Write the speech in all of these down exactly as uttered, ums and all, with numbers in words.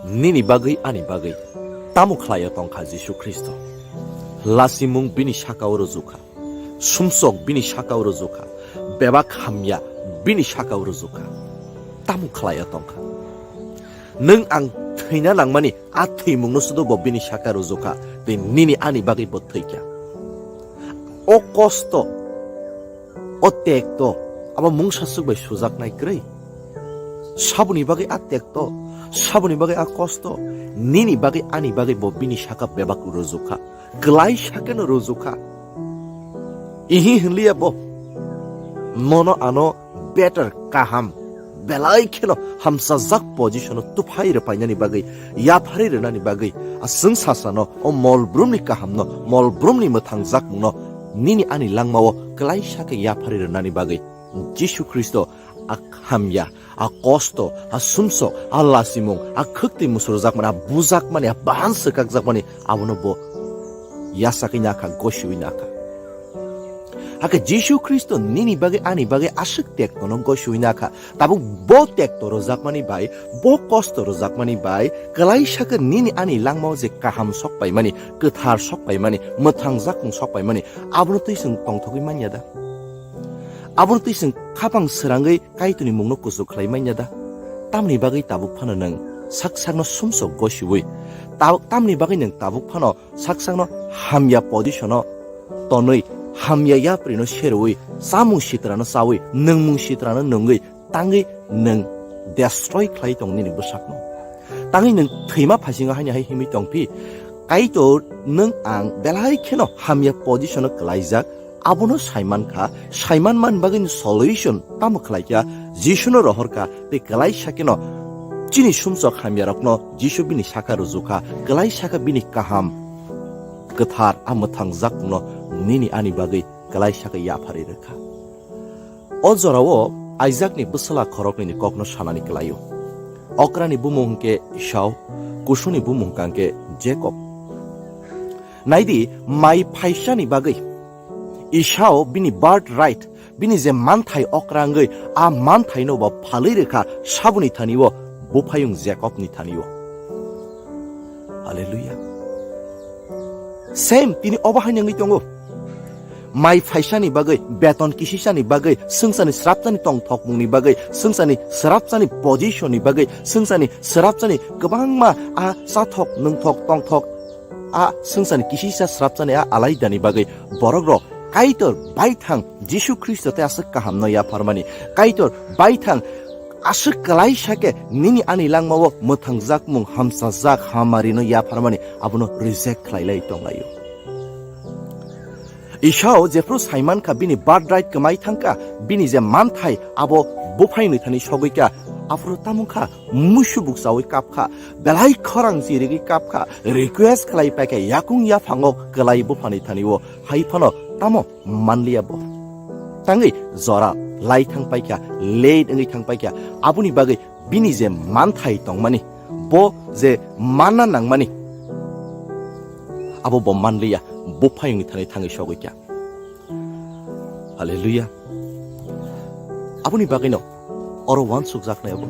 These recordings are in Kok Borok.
Nini bagwi ani bagwi tamo khlaio tongkha Jisu Khristo? Lasimung bini sakao rwjukha, sumsok bini sakao rwjukha, bebak hamya bini sakao rwjukha. Tamo khlaio tongkha? Nwng ang thwina nangmani a thwimungno sudo bo bini saka rwjukha, tei nini ani bagwi bo thwikha. O kosto, o tekto, abo mungsa swk bai sujaknai kwrwi. Saboni bagwi a tekto, saboni bagwi a kosto, nini bagwi ani bagwi bo bini saka bebak rwjukha, kwlai sakeno rwjukha. Ihi hinliya bo, nono ano better, kaham, belai kheno hamsajak position-o tuphai rwpainani bagwi, yapharwi rwnani bagwi, a chwng sasano o mol brumni kahamno, mol brumni mwthangjakmungno nini ani langmao kwlai sakhe yapharwi rwnani bagwi Jisu Khristo a hamya, a kosto, a sumsok, a lasimung, a khwktwi musurjakmani, a bujakmani, a bahan swkakjakmani, abono bo yasakwi nakha, gosiwi nakha. Hakhe Jisu Khristo nini bagwi, ani bagwi aswk tektono gosiwi nakha. Tabuk bo tekto rwjakmani bai, bo kosto rwjakmani bai, kwlai sakhe nini ani langmao je kaham sokpaimani, kwthar sokpaimani, mwthangjakmung sokpaimani, abono twi chwng tongthogwi manya da? Abono twi chwng khapang srangwi Kaitorni mungno kuchuk khlai manya da? Tamni bagwi tabuk phano nwng sak sakno sumsok gosiwi, ta-, tamni bagwi nwng tabuk phano sak sakno hamya position-o tonwi, hamya yaprino serwi, chamung sitrano chawi, nwngmung sitrano nungwi, tangwi nwng destroy khlai tong nini bwsakno. Tangwi nwng thwima phasingo haino hai himwi tongphi, Kaitor, nwng ang belai kheno hamya position-o kwlaijak, abono saiman kha, saiman man bagwino solution tamo khlai kha, Jisuno rohor kha, tei kwlai sakeno chini sumsok hamyarokno Jisu bini saka rwjukha, kwlai sakha bini kaham, kwthar, a mwthangjakmungno nini ani bagwi kwlai sakha yapharwi rwkha. O jorao Aijakni bwsala khoroknwini kokno sanani kwlaio. Okrani bumung hwnkhe Esau, kusuni bumung hwnkhe Jacob. Naidi, mai phaisani bagwi Esau bini birthright, bini je manthai okra wngwi, a manthaino bo phalwi rwkha saboni thani-o, buphayung Jacobni thani-o. Hallelujah. Same, tini obo haino wngwi tongo. Mai phaisani bagwi, beton kisisani bagwi, swngcharni srapchani tongthokmungni bagwi, swngcharni srapchani position-ni bagwi, swngcharni srapchani kwbangma a chathok, nwngthok, tongthok, a swngcharni kisisa srapchani a alaidani bagwi borokrok Kaitor baithang Jisu Khristo tei aswk kahamno yapharmani. Kaitor baithang aswk kwlai sakhe nini ani langmao mwthangjakmung hamsajak hamarino yapharmani, abono reject khlailai tonglaio. Esau jephru saimankha bini birthright kwmai thangkha, bini je manthai abo buphayungni thani sogwikha, aphuru tamungkha, musu bukchawi kapkha, belai khorang chirigwi kapkha, request khlai paikha yakung yaphango kwlai buphani thani-o, hai phano tamo manliya bo. Tangwi jora lai thang paikha, late wngwi thang paikha, aboni bagwi bini je manthai tongmani, bo je manna nangmani, abo bo manliya, buphayungni thani thangwi sogwikha. Hallelujah. Aboni bagwino oro uansukjaknai abo.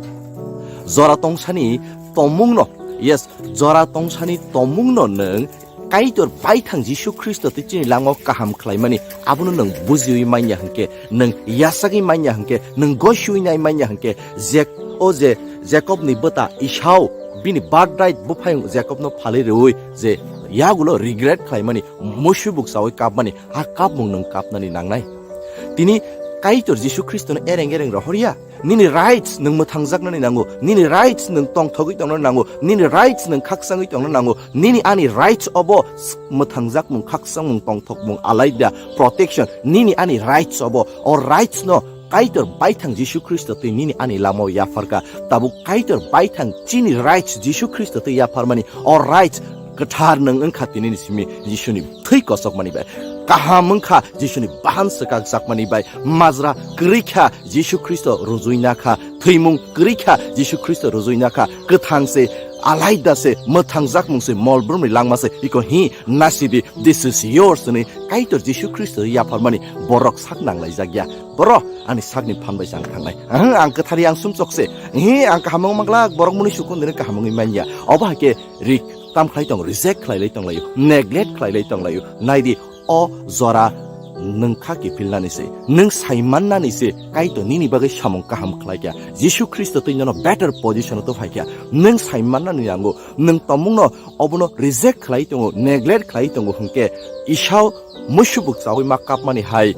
Jora tongsani tomungno, yes, jora tongsani tomungno nwng Kaitor baithang Jisu Khristo tei chini langmao kaham khlaimani, abono nwng bujiwi manya hwnkhe, nwng yachagwi manya hwnkhe, nwng gosiwi nai manya hwnkhe, je o je Jakobni bwta Esau bini birthright buphayung Jakobno phalwi rwui je yagulo regret khlaimani, musu bukchawi kapmani, a kapmung nwng kapnani nangnai. Tini Kaitor Jisu Khristono ereng ereng rohorya. Nini rights nwng mwthangjaknani nango, nini rights nwng tongthogwi tongnani nango, nini rights nwng khaksangwi tongna nango, nini ani rights obo s-, mwthangjakmung, khaksangmung, tongthokmung, alaida protection, nini ani rights obo, o rights no Kaitor baithang Jisu Khristo tei nini ani lamao yapharkha. Tabuk Kaitor baithang chini rights Jisu Khristo tei yapharmani, o rights kwthar nwng wngkha tinini simi Jisuni thwi kosokmani bai. Kaham wngkha Jisuni bahan swkakjakmani bai. Majra kwrwi kha Jisu Khristo rujui nakha. Thwimung kwrwi kha Jisu Khristo rujui nakha. Kwthang se alaida se, mwthangjakmung se, molbrumni langma se, iko hi nasidi, this is yours hwnwi Kaitor Jisu Khristo yapharmani borok sak nanglaijak ya. Boro ani sakni phan bai chang thangnai. Ang, ang kwthari ang sumchok se. Hi ang kaham wng manglak, borok muni sukun dini kaham wngwi manya. Obo hai khe rik tam khlai tong, reject khlai lai tong laio, neglect khlai lai tong laio. Naidi, o jora nwng kha kiphilnani se, nwng saimannani se, Kaitor nini bagwi samung kaham khlai kha. Jisu Khristo twi nono better position-o to phai kha. Nwng saimannani nango, nwng tongmungno obono reject khlai tongo, neglect khlai tongo hwnkhe, Isao muisubuk chawi ma kapmani hai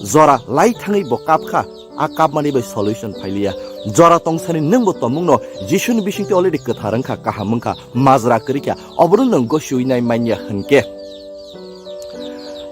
jora lai thangwi bo kap kha. A kapmani bai solution phailiya. Jora tongsani nwngbo tongmungno Jisuni bisingtwi already kwthar wngkha, kaham wngkha, majra kwrwi kha. Obono nwng gosiwi nai manya hwnkhe,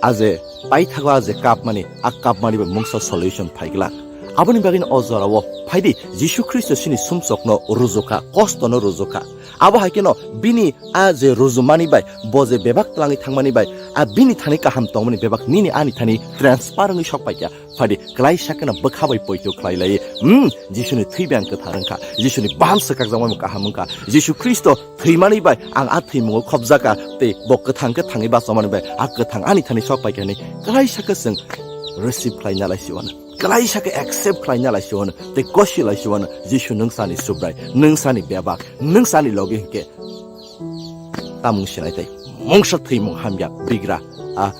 a je paithago a je kapmani, a kapmani bai mungsa solution phaiglak. Aboni bagwino o jorao phaidi, Jisu Khristo chini sumsokno rujukha, kostono rujukha. Abo hai kheno bini a je rujumani bai, bo je bebak twlangwi thangmani bai, a bini thani kaham tongmani bebak nini ani thani transfer wngwi sok paikha. Phaidi, klaisa kheno bwkha bai poito khlai lai. Hmm, Jisuni thwi bai ang kwthar wngkha. Jisuni baham swkakjakmani kaham wngkha. Jisu Khristo thwimani bai ang a thwimungo khopjaka tei bo kwthang khe thangwi bachomani bai a kwthang ani thani sok paikha hwnwi klaisa khe chwng receive khlaina lai siwano. Klaisa khe accept khlaina lai siwano. Tei gosi lai siwano. Jisu nwng sani Subrai, nwng sani bebak, nwng sani logi hwnkhe tamung sinai tei mungsa thwimung hamya bigra a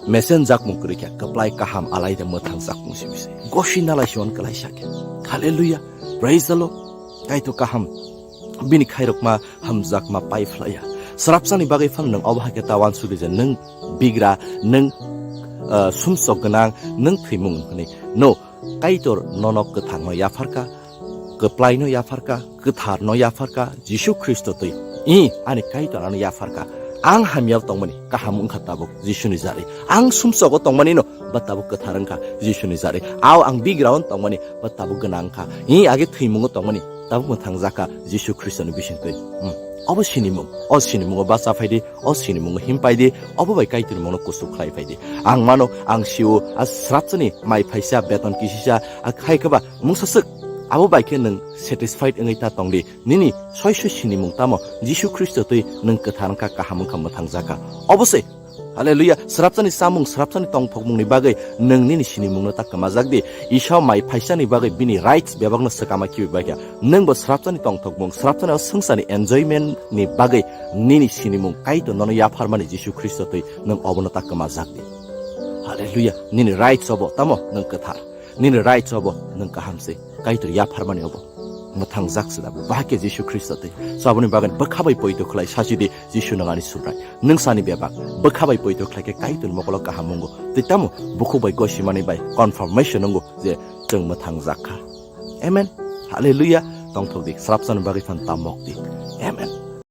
mesenjakmung kwrwi khe kwplai kaham alaida mwthangjakmung simi se. Gosi nalai siwano klaisa khe. Hallelujah. Praise the Lord. Kaitor kaham. Bini khairokma hamjakma pai phlaiya. Srapsani bagwi phano nwng obo hai khe ta uansukdi je nwng bigra, nwng, ah, sumsok gwnang, nwng thwimung hwnwi. No, Kaitor nono kwthangno yapharkha, kwplaino yapharkha, kwtharno yapharkha, Jisu Khristo twi. I, ani Kaitor ano yapharkha. Ang hamyao tongmani kaham wngkha tabuk Jisuni jarwi. Ang sumsogo tongmanino ba tabuk kwthar wngkha Jisuni jarwi. Ao ang bigrao tongmani ba tabuk gwnang wngkha. I, age thwimungo tongmani tabuk mwthangjakha Jisu Khristoni bisingtwi. Hmm. Obo sinimung. O sinimungo bacha phaidi, o sinimungo him paidi, obo bai Kaitorni mungno kusu khlai phaidi. Ang mano, ang sio, a srapsani mai phaisa, beton kisisa, a khai khe ba mungsa swk. Abo bai khe nwng satisfied wngwi ta tongdi. Nini soi soi sinimung tamo? Jisu Khristo twi nwng kwthar wngkha, kaham wngkha, mwthangjakha. Obo se. Hallelujah. Srapsani chamung, srapsani tongthokmungni bagwi nwng nini sinimungno ta kwmajak di. Isa mai phaisani bagwi bini rights bebakno swkama khibi bai kha. Nwng bo srapsani tongthokmung, srapsani o swngcharni enjoyment ni bagwi nini sinimung Kaitor nono yapharmani Jisu Khristo twi nwng obono ta kwmajak di. Hallelujah. Nini rights obo, tamo nwng kwthar. Nini rights obo, nwng kaham se. Kaitor yapharmani obo. Mwthangjak se da. Bahai khe Jisu Khristo twi. So aboni bagwi bwkha bai poito khlai sachi di, Jisu nwng ani Subrai. Nwng sani bebak. Bwkha bai poito khlai khe Kaitor mokolo kaham wngo. Tei tamo bukhuk bai gosimani bai confirmation wngo je chwng mwthangjak kha. Amen. Hallelujah. Tongthok di. Srapsani bagwi phan tamok di. Amen.